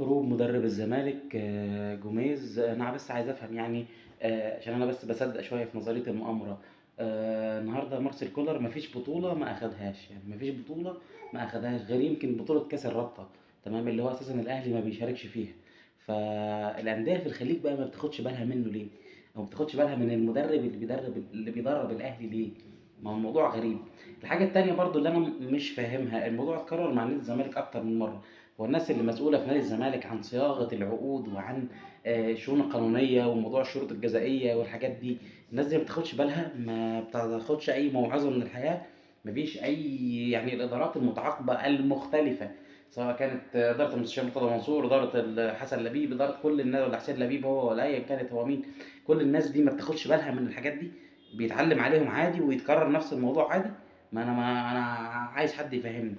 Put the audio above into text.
هروب مدرب الزمالك جوميز. انا بس عايز افهم يعني، عشان انا بس بصدق شوية في نظرية المؤامره. النهارده مارسيل كولر مفيش بطوله ما اخدهاش، يعني مفيش بطوله ما اخدهاش غير يمكن بطوله كاس الرابطه، تمام، اللي هو اساسا الاهلي ما بيشاركش فيها. فالانديه في الخليج بقى ما بتاخدش بالها منه ليه؟ او ما بتاخدش بالها من المدرب اللي بيدرب الاهلي ليه؟ ما هو الموضوع غريب. الحاجة التانية برضو اللي انا مش فاهمها، الموضوع اتكرر مع نادي الزمالك اكتر من مره. هو الناس اللي مسؤولة في نادي الزمالك عن صياغة العقود وعن الشؤون القانونية وموضوع الشروط الجزائيه والحاجات دي، الناس دي ما بتاخدش بالها، ما بتاخدش اي موعظة من الحياه، مفيش اي يعني الادارات المتعاقبة المختلفة، سواء كانت ادارة المستشار مرتضى منصور، ادارة حسن لبيب، ادارة كل الناس، ولا حسين لبيب هو ولا ايا كانت هو مين، كل الناس دي ما بتاخدش بالها من الحاجات دي، بيتعلم عليهم عادي ويتكرر نفس الموضوع عادي. ما انا عايز حد يفهمني.